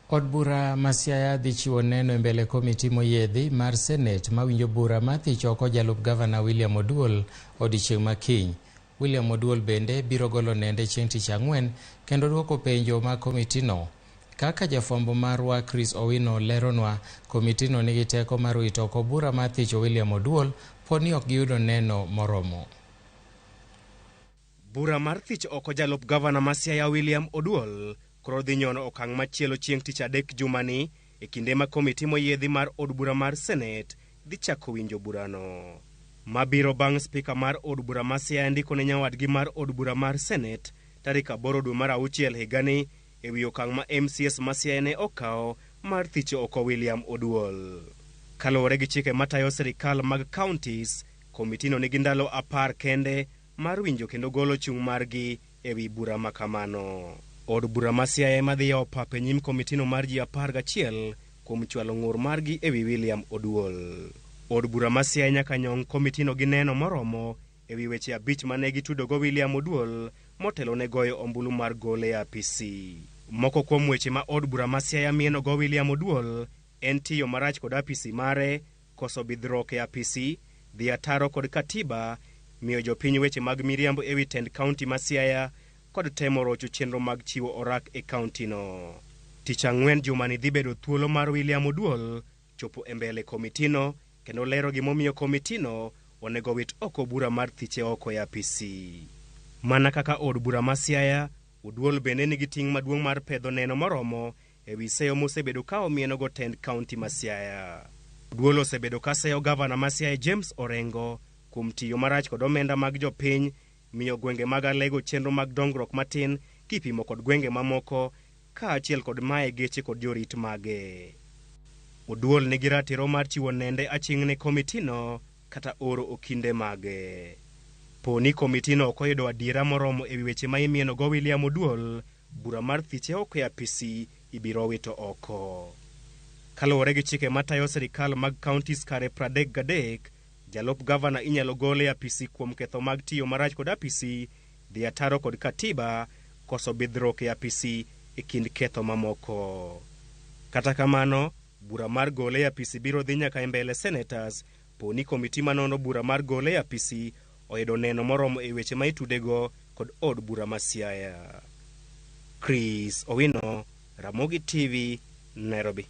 Od bura ma Siaya dhi chiwo neno e mbele komiti moyiedhi mar Senate mawinjo bura mar thich oko jalup gavana William Oduol odiechieng' ma kiny. William Oduol bende biro golo nende chieng' tich ang'wen kendo duoko penjo mag komitino. Kaka jafwambo marwa Chris Owino leronwa, komitino nigi teko mar wito oko bura mar thicho William Oduol poni ok giyudo neno moromo. Bura mar thich oko jalup gavana ma Siaya William Oduol koro dhi nyono okang' machielo chieng' tich adek jumani e kinde ma komiti moyiedhi mar od bura mar Senate dhi chako winjo burano. Mabiro bang' spika mar od bura ma Siaya ndiko ne nyawadgi mar od bura mar Senate tarik 8 dwe mar auchiel higani e wi okang' ma MCS ma Siaya ne okawo mar thicho oko William Oduol. Kaluwore gi chike matayo sirikal mag counties, komitino nigi ndalo 10 kende mar winjo kendo golo chung' margi e wi bura ma kamano. Od bura ma Siaya ema dhi yawo pap e nyim komitino mar ji 11 kuom chwalo ng'ur margi e wi William Oduol. Od bura ma Siaya nyaka nyong komitino gi neno moromo e wi weche 5 mane gitudogo William Oduol motelo ne goyo ombulu mar gole e apisi. Moko kuom weche ma od bura ma Siaya mienogo William Oduol en tiyo marach kod apisi mare, koso bidhruok e apisi, dhi ataro kod katiba, miyo jopiny weche mag miriambo e wi tend kaunti ma Siaya kod temo rocho chenro mag chiwo orak e kaunti no. Tich ang'wen jumani dhi bedo thuolo mar William Oduol chopo e mbele komitino kendo lero gimomiyo komitino onego wit oko bura mar thiche oko e apisi. Mana kaka od bura ma Siaya, Oduol bende nigi ting' maduong' mar pedho neno moromo e wi seyo mosebedo ka omienogo tend kaunti ma Siaya. Oduol osebedo ka seyo gavana ma Siaya James Orengo kuom tiyo marach kod omenda mag jopiny, miyo gwenge mag Alego chenro mag dongruok matin kipimo kod gwenge mamoko kaachiel kod maye geche kod jorit mage. Oduol nigi ratiro mar chiwo nende aching' ne komitino kata oro okinde mage. Po ni komitino ok oyudo adiera moromo e wi weche ma imienogo William Oduol, bura mar thiche oko e apisi ibiro wito oko. Kaluwore gi chike matayo sirikal mag counties kare 33, jalup gavana inyalo gol e apisi kuom ketho mag tiyo marach kod apisi, dhi ataro kod katiba, koso bidhruok e apisi e kind ketho mamoko. Kata kamano, bura mar gole e apisi biro dhi nyaka e mbele senators po ni komiti manono bura mar gole e apisi oyudo neno moromo e weche ma itudego kod od bura ma Siaya. Chris Owino, Ramogi TV, Nairobi.